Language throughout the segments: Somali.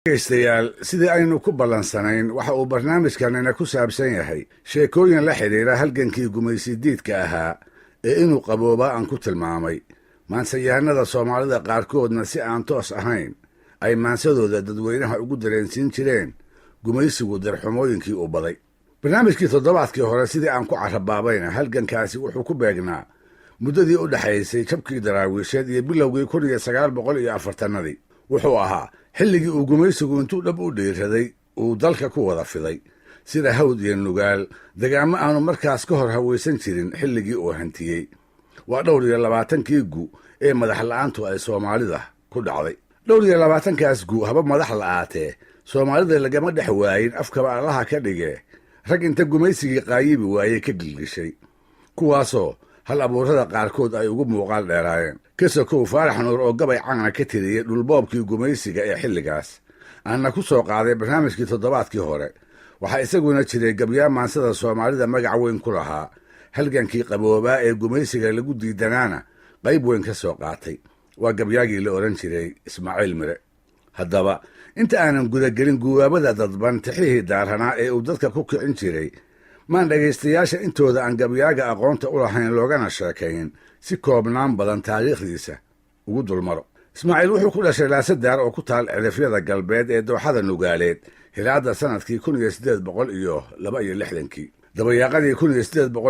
Dhegaystayaal, sidii aynu ku ballansanayn, waxa uu barnaamijkanina ku saabsan yahay sheekooyin la xidhiira halgankii gumaysidiidka ahaa ee inuu qaboobaa aan ku tilmaamay. Maansayahanada Soomaalida qaarkoodna si aan toos ahayn ay maansadooda dadweynaha ugu dareensiin jireen gumaysigu darxumooyinkii uu baday. Barnaamijkii toddobaadkii hore, sidii aan ku carabaabayna, halgankaasi wuxuu ku beegnaa muddadii u dhexaysay jabkii Daraawiisheed iyo bilowgii 1940-adii. Wuxuu ahaa xilligii uu gumaysigu intuu dhab u dhiiraday uu dalka ku wada fiday, sida Hawd iyo Nugaal, dagaamo aanu markaas ka hor hawaysan jirin xilligii uu hantiyey. Waa 24kii gu ee madax la'aantu ay Soomaalida ku dhacday. 24kaas gu haba madax la'aatee, Soomaalida lagama dhex waayin, afkaba Allaha ka dhigee, rag inta gumaysigii qaayibi waayey ka gilgishay, kuwaasoo hal abuurada qaarkood ay ugu muuqaal dheeraayeen. Ka sokow Faarax Nuur oo gabay caana ka tiriyey dhulboobkii gumaysiga ee xilligaas aanna ku soo qaaday barnaamijkii toddobaadkii hore, waxaa isaguna jiray gabyaa maansada Soomaalida magac weyn ku lahaa, halgankii qaboobaa ee gumaysiga lagu diidanaana qayb weyn ka soo qaatay. Waa gabyaagii la odhan jiray Ismaaciil Mire. Haddaba, inta aanan gudagelin guwaabada dadban tixihii daaranaa ee uu dadka ku kicin jiray, maan dhegaystayaasha intooda aan gabyaaga aqoonta u lahayn loogana sheekayn si koobnaan badan taariikhdiisa ugu dulmaro. Ismaaciil wuxuu ku dhashay Laasadaar oo ku taal cidhifyada galbeed ee dooxada Nugaaleed, hilaadda sannadkii 1862. Dabayaaqadii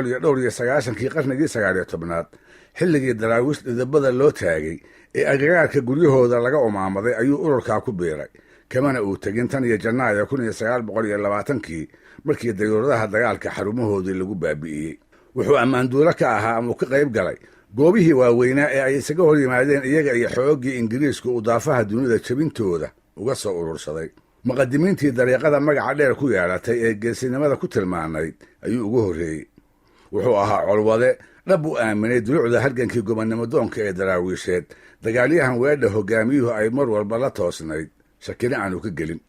1894kii qarnigii 19aad, xilligii Daraawiish dhidibada loo taagay ee agagaarka guryahooda laga umaamaday, ayuu ururkaa ku biiray, kamana uu tegin tan iyo Janaayo 1920kii, markii dayuuradaha dagaalka xarumahoodii lagu baabi'iyey. Wuxuu ammaanduulo ka ahaa ama uu ka qayb galay goobihii waaweynaa ee ay isaga hor yimaadeen iyaga iyo xooggii Ingiriisku uu daafaha dunida jebintooda uga soo urursaday. Muqadimiintii dariiqada magaca dheer ku yeelatay ee geesinimada ku tilmaanayd ayuu ugu horreeyey. Wuxuu ahaa colwade dhab u aaminay dulucda halgankii gobonnimo doonka ee Daraawiisheed, dagaalyahan weedha hogaamiyuhu ay mar walba la toosnayd, shakina aanu ka gelin.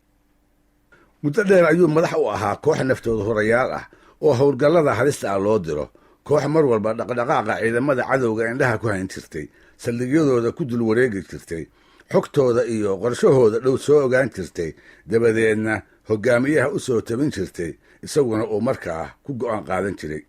Muddo dheer ayuu madax u ahaa koox naftooda hurayaal ah oo howlgallada halista ah loo diro, koox mar walba dhaqdhaqaaqa ciidamada cadowga indhaha ku hayn jirtay, saldhigyadooda ku dul wareegi jirtay, xogtooda iyo qorshahooda dhow soo ogaan jirtay, dabadeedna hogaamiyaha u soo tabin jirtay, isaguna uu markaa ku go'aan qaadan jiray.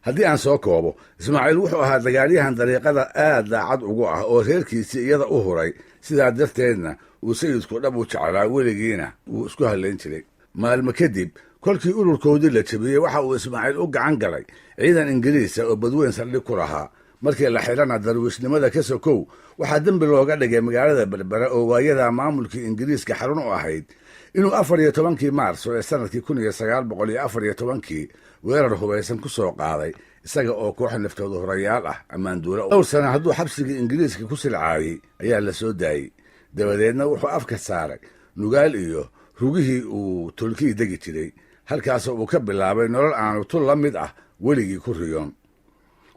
Haddii aan soo koobo, Ismaaciil wuxuu ahaa dagaalyahan dariiqada aad daacad ugu ah oo reerkiisii iyada u huray, sidaa darteedna uu sayidku dhab u jeclaa, weligiina wuu isku hallayn jiray. Maalmo kadib kolkii ururkoodii la jebiyey, waxa uu Ismaaciil u gacan galay ciidan Ingiriisa oo badweyn saldhig ku lahaa. Markii la xidhana, darwiishnimada ka sokow waxaa dembi looga dhigay magaalada Berbera oo waayadaa maamulkii Ingiriiska xarun u ahayd inuu 14kii Maarso ee sannadkii 1914kii weerar hubaysan ku soo qaaday, isaga oo koox naftooda horayaal ah ammaanduula. Dhowr sana hadduu xabsigii Ingiriiska ku silcaayey ayaa la soo daayey. Dabadeedna wuxuu afka saaray Nugaal iyo rugihii uu tolkii degi jiray, halkaasoo uu ka bilaabay nolol aanu tul la mid ah weligii ku riyoon.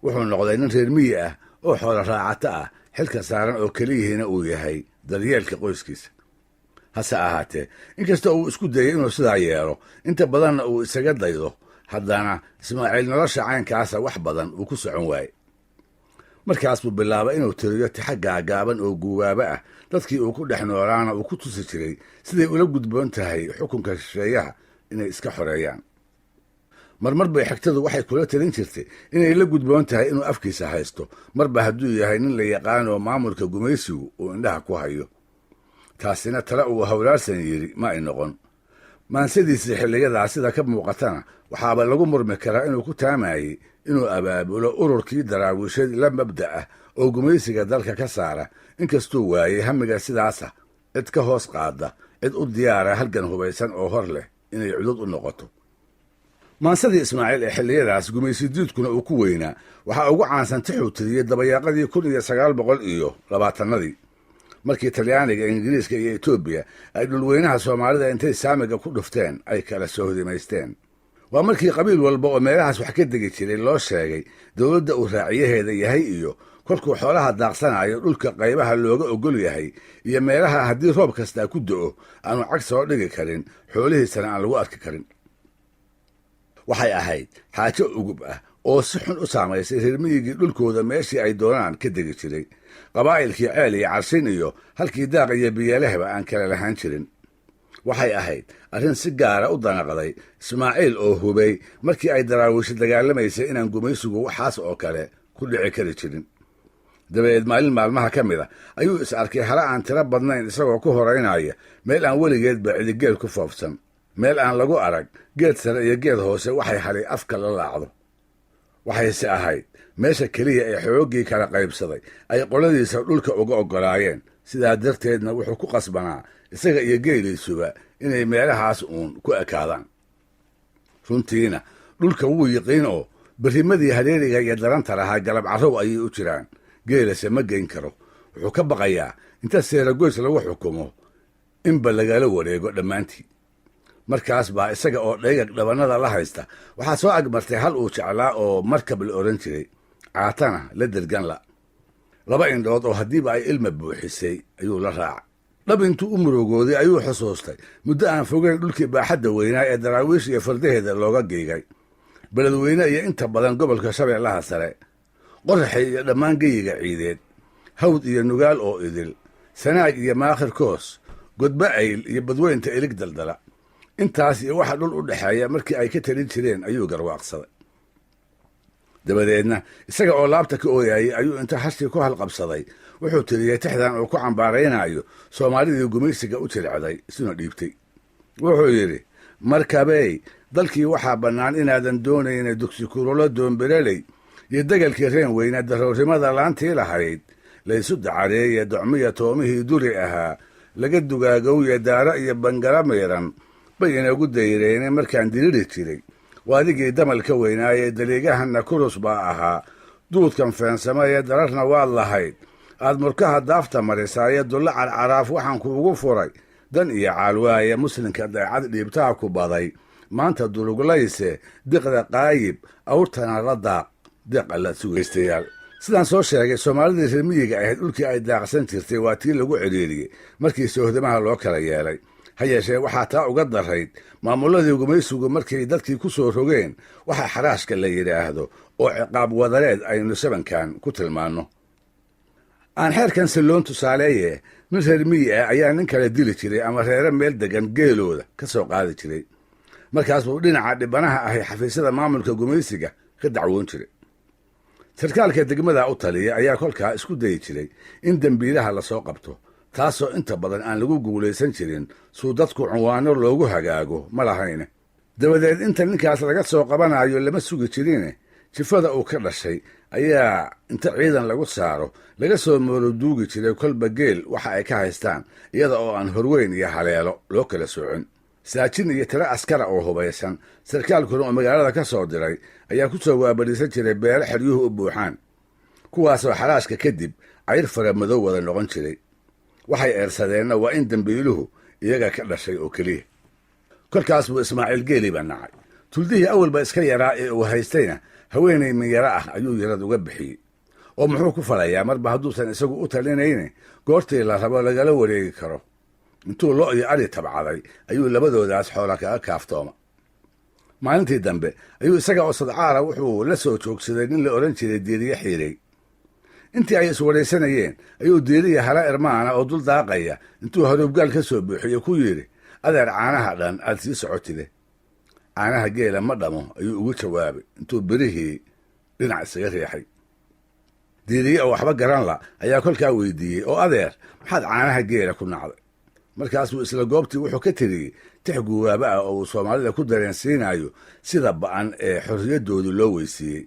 Wuxuu noqday nin reer miyi ah oo xoolo raacato ah, xilka saaran oo keliyihiina uu yahay daryeelka qoyskiisa. Hase ahaatee, inkasta uu isku dayey inuu sidaa yeelo, inta badanna uu isaga daydo, haddana Ismaaciil nolosha caynkaasa wax badan uu ku socon waaye. Markaas buu bilaabay inuu tiriyo tixa gaagaaban oo guubaabo ah, dadkii uu ku dhex noolaana uu ku tusi jiray siday ula gudboon tahay xukunka shisheeyaha inay iska xoreeyaan. Marmar bay xigtadu waxay kula talin jirtay inay la gudboon tahay inuu afkiisa haysto, marba hadduu yahay nin la yaqaanoo maamulka gumaysigu uu indhaha ku hayo. Taasina tale uu hawlaarsan yidhi ma ay noqon. Maansadiisii xilliyadaa sida ka muuqatana, waxaaba lagu murmi karaa inuu ku taamayey inuu abaabulo ururkii Daraawiisheed la mabda ah oo gumaysiga dalka ka saara, inkastuu waayey hamiga sidaasa cid ka hoos qaada, cid u diyaara halgan hubaysan oo hor leh inay cudud u noqoto. Maansadii Ismaaciil ee xilliyadaas gumaysidiidkuna uu ku weynaa waxaa ugu caansan tixuu tiriyey dabayaaqadii 1920-adii, markii Talyaaniga, Ingiriiska iyo Etoobiya ay dhulweynaha Soomaalida intay saamiga ku dhufteen ay kala soohodimaysteen. Waa markii qabiil walba oo meelahaas wax ka degi jiray loo sheegay dowladda uu raaciyaheeda yahay iyo kolkuu xoolaha daaqsanayo dhulka qaybaha looga ogol yahay iyo meelaha haddii roob kastaa ku do'o aanu cag soo dhigi karin, xoolihiisana aan lagu arki karin. Waxay ahayd xaajo ugub ah. oo si xun u saamaysay reer miyigii dhulkooda meeshii ay doonaan ka degi jiray, qabaa'ilkii ceel iyo carshin iyo halkii daaq iyo biyalehba aan kala lahaan jirin. Waxay ahayd arrin si gaara u danaqday Ismaaciil oo hubay markii ay Daraawiishi dagaalamaysay inaan gumaysigu waxaas oo kale ku dhici kari jirin. Dabadeed maalin maalmaha ka mid a ayuu is arkay hala aan tiro badnayn isagoo ku horaynaya meel aan weligeedba cidigeel ku foofsan, meel aan lagu arag geed sare iyo geed hoose waxay halay afka la laacdo. Waxayse ahayd meesha keliya ee xooggii kala qaybsaday ay qoladiisa dhulka uga oggolaayeen. Sidaa darteedna wuxuu ku qasbanaa isaga iyo geeliisuba inay meelahaas uun ku ekaadaan. Runtiina dhulka wuu yiqiin oo berrimadii hareeriga iyo daranta lahaa galab carrow ayay u jiraan. Geelase ma geyn karo, wuxuu ka baqayaa inta seeragoys lagu xukumo inba lagala wareego dhammaantii. Markaas baa isaga oo dhaygag dhabannada la haysta waxaa soo agmartay hal uu jeclaa oo Markab la odhan jiray, caatana la dergan la laba indhood oo haddiiba ay ilma buuxisay ayuu la raacay. Dhab intuu u murugooday ayuu xusuustay muddo aan fogeyn dhulkii baaxadda weynaa ee Daraawiish iyo fardaheeda looga geygay, Beledweyne iyo inta badan gobolka Shabeellaha Sare, Qoraxay iyo dhammaan geyiga Ciideed, Hawd iyo Nugaal oo idil, Sanaag iyo Maakhir Koos, Godba Ayl iyo badweynta Ilig Daldala. Intaas iyo waxa dhul u dhexeeya markii ay ka talin jireen ayuu garwaaqsaday. Dabadeedna isaga oo laabta ka ooyayay ayuu inta hashii ku halqabsaday wuxuu tiriyey tixdan uu ku cambaaraynayo Soomaalidii gumaysiga u jilicday isuna dhiibtay. Wuxuu yidhi: "Markabey, dalkii waxaa bannaan inaadan doonayna, dugsi kurulo doombereley iyo degalkii reen weyna, daroorrimada laantii lahayd laysu dacareeye, docmiya toomihii duri ahaa laga dugaagowya, daaro iyo bangara miiran bay inagu dayreene. Markaan diriri jiray waadigii damalka weynaaye, daliigahanna kurus baa ahaa, duudkan feensamaye, dararna waad lahayd aad murkaha daafta marisaaye, dulla carcaraaf waxaan kuugu furay dan iyo caalwaaye. Muslinka daycad dhiibtaha ku baday, maanta duruglayse, diqda qaayib awrtana la daaq, deeq alla sugaystayaal." Sidaan soo sheegay, Soomaalidii reer miyiga ahayd dhulkii ay daaqsan jirtay waa tii lagu cidhiiriyey markii soohdamaha loo kala yeelay. Ha yeeshee waxaa taa uga darayd maamulladii gumaysigu markay dadkii ku soo rogeen waxa xaraashka la yidhaahdo oo ciqaab wadareed aynu sabankan ku tilmaanno. Aan xeerkan silloon tusaaleeye, nin reer miyi ah ayaa nin kale dili jiray ama reere meel degan geelooda ka soo qaadi jiray. Markaas buu dhinaca dhibanaha ahay xafiisyada maamulka gumaysiga ka dacwoon jiray. Sarkaalka degmada u taliya ayaa kolkaa isku dayi jiray in dembiilaha lasoo qabto, taasoo inta badan aan lagu guulaysan jirin, suu dadku cunwaano loogu hagaago ma lahayne. Dabadeed inta ninkaas laga soo qabanayo lama sugi jirine, jifada uu ka dhashay ayaa inta ciidan lagu saaro laga soo mooroduugi jiray kolba geel waxa ay ka haystaan, iyada oo aan horweyn iyo haleelo loo kala soocin. Saajin iyo tiro askara oo hubaysan, sarkaalkuna oo magaalada ka soo diray, ayaa ku soo waabadhiisan jiray beero xeryuhu u buuxaan, kuwaasoo xaraashka kadib cayr fara madow wada noqon jiray. Waxay eersadeenna waa in dembiiluhu iyaga ka dhashay oo keliya. Kolkaas buu Ismaaciil geeli baa nacay. Tuldihii awalba iska yaraa ee uu haystayna haweenay minyaro ah ayuu yarad uga bixiyey. Oo muxuu ku falayaa marba hadduusan isagu u talinayne goortii la rabo lagala wareegi karo? Intuu lo iyo ari tabcaday ayuu labadoodaas xoola kaga kaaftooma. Maalintii dambe ayuu isaga oo sadcaala wuxuu la soo joogsaday nin la odhan jiray Diiriye Xiirey. Intii ay iswaraysanayeen ayuu Diiriya hala irmaana oo dul daaqaya intuu haruubgaal ka soo buuxiye ku yidhi: "Adeer, caanaha dhan aad sii socotide." "Caanaha geela ma dhamo," ayuu ugu jawaabay intuu birihii dhinac isaga riixay. Diiriye oo waxba garan la ayaa kolkaa weydiiyey: "Oo adeer, maxaad caanaha geela ku nacday?" Markaasuu isla goobtii wuxuu ka tiriyey tix guwaaba ah oo uu Soomaalida ku dareensiinayo sida ba'an ee xorriyaddoodii loo weysiiyey.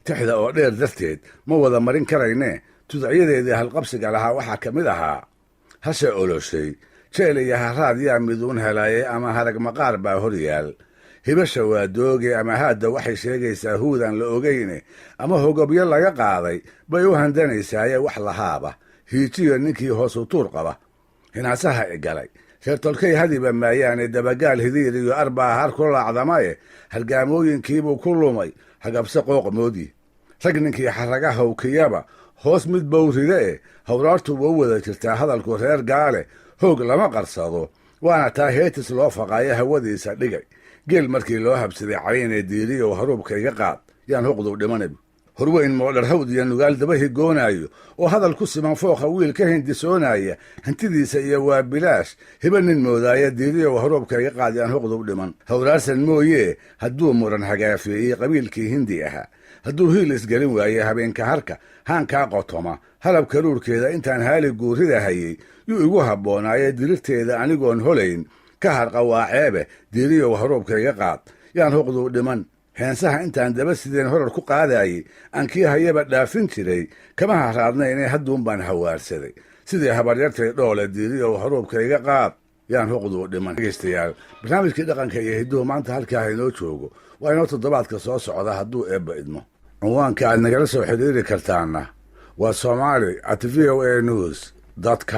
Tixda oo dheer darteed ma wada marin karaynee, tudacyadeedii halqabsiga lahaa waxaa ka mid ahaa: "Hasha oloshay jeel iyo haraad yaa miduun helaayay, ama harag maqaar baa hor yaal, hibasha waa dooge, ama haadda waxay sheegaysaa huudan la ogeyne, ama hogobyo laga qaaday bay u handanaysaaye, wax lahaaba hiijiyo ninkii hoosu tuur qaba, hinaasaha igalay reer tolkay hadiba maayaane, dabagaal hidiir iyo arbaa har ku laacdamaye, halgaamooyinkiibuu ku lumay hagabse qooq moodyi, rag ninkii xaraga hawkiyaba hoos mid bowride e, hawraartu wa wada jirtaa hadalku reer gaale, hoog lama qarsado, waana taa heetis loo faqaayo, hawadiisa dhigay geel markii loo habsaday caynee, Diiriyow haruubka iga qaad." Yaan huqduu dhimanib. Horweyn moodharhawd iyo nugaal daba higoonaayo oo hadal ku siman fooqa wiil ka hindisoonaya, hantidiisa iyo waa bilaash hiba nin moodaaya, Diiriyow, haruubka iga qaad, yaan huqduu dhiman. Hawraarsan mooyee hadduu muran hagaafeeyey qabiilkii Hindi ahaa, hadduu hiil isgelin waayey habeenka harka haankaa qotoma, halab karuurkeeda intaan haali guurida hayey yuu igu habboonaaye, dirirteeda anigoon holayn ka harqa waa ceebe, Diiriyow, haruubka iga qaad, yaan huqduu dhiman. Heensaha intaan daba sideen horar ku qaadaayey, aan kii hayaba dhaafin jiray, kama haraadnaynee hadduun baan hawaarsaday sidii habaryartay dhoole, Diiriyow, haruubka iga qaad, yaan huqduu dhiman. Dhegeystayaal, barnaamijkii dhaqanka iyo hidduhu maanta halkaa inoo joogo. Waa inoo toddobaadka soo socda hadduu Eebba idmo. Cinwaanka aad nagala soo xiriiri kartaana waa somali@voanews.